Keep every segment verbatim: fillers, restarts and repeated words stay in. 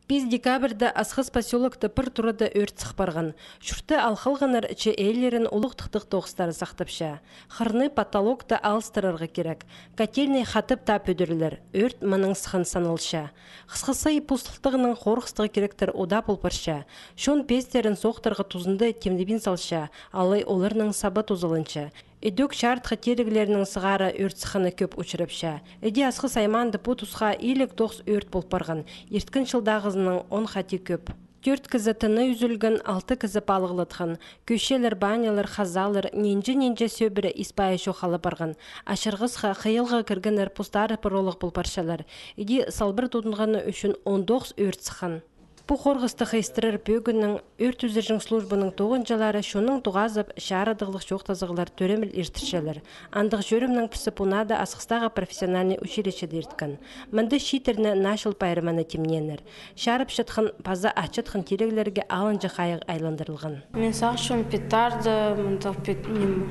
Пис декабрьда Асхыс посёлокта пір турада ӧрт сых парған. Чуртты ал халғаннар, че ээлерін улуғ тыхтығ тоғыстары сахтапча. Хырны, потолокты алыстырарға кирек. Котельный хатап таа пӱдірілер. Ӧрт мының сыххан саналча. Хысхасы, пу сылтағнаң хорғыстығ киректер удаа пол парча. Чон пестерін соохтарға тузында тимнебин салча, алай оларның саба тузаланча. Ідӧк чарытхы тиріглерінің сығара ӧрт сыхханы кӧп учурапча. Іди Асхыс аймаанда пу тусха илиг тоғыс ӧрт пол парған, ирткен чылдағызынаң он хати кӧп. Тӧрт кізі тыны ӱзӱлген, алты кізі палығлатхан. Кӧсчелер, банялар, хазаалар, нинҷе-нинҷе сӧбіре ис-пай чох ала парған. Ачырғасха, хыйалға кіргеннер постары пыролығ пол парчалар. Іди салбыр тудынғаны ӱчӱн он тоғыс ӧрт сыххан. Пу хорғысты хайыстырар пӧгіннең ӧрт ӱзірҷең службаның тоғынҷылары чоннаң тоғазып, чарыдығлығ чоохтазығлар тӧреміл иртірчелер. Андағ чӧрімнің пірсі пу наада Асхыстағы профессиональный училищеде ирткен. Мында чииттерні Наа чыл пайрамына тимнееннер. Чарыпчатхан паза атчатхан тиріглерге алынҷа хайығ айландырылған. Мин сағынчам, петарда, мындағ пет-, ниме,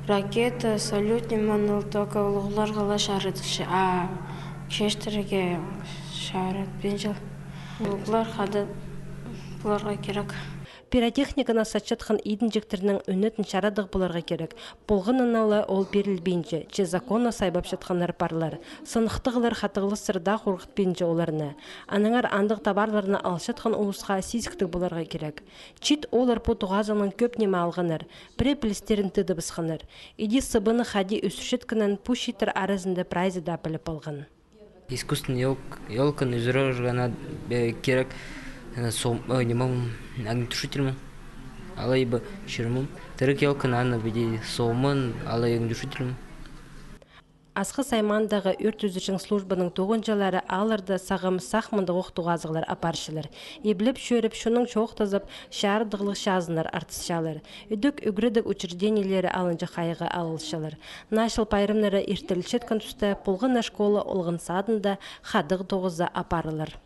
ракета, салют, ниме, ол только улуғларға ла чарыдылча, а кічіҷектерге чарытпинчалар. Улуғлар хада поларға кирек. Пиротехниканы сатчатхан идінҷектернің ӱнетін чарадығ поларға кирек. Полғанына ла ол пирілбинче, че законны сайбапчатханнар парлар. Сыныхтығлар хатығластар даа хорғытпинча оларны. Аннаңар андағ товарларны алчатхан улусха сизіктіг поларға кирек. Чиит ооллар пу тоғазынаң кӧп ниме алғаннар, пірее пілістерін тыдыбысханнар. Іди сыбыны хайди ӧсірчеткенін пу чииттер аразында прайзы даа піліп алған. Искусственный ёлк-, ёлканы ӱзӱрерге ана, э, кирек, э, сом-, э, ниме, огнетушитель ме? Алай ба чир ме? Тіріг ёлканы ана піди сомын, алай огнетушитель ме? Асхыс аймаандағы ӧрт ӱзірҷең службаның тоғынҷылары аалларда сағам сах мындағ ох тоғазығлар апарчалар. Иблеп чӧріп, чоннаң чоохтазып, чарыдығлығ чазыннар артысчалар. Ідӧк ӱгредіг учреждениелері алынҷа хайығ алылчалар. Наа чыл пайрамнары иртірілчеткен туста полған на школа, олған садында хадығ тоғызы апарылар.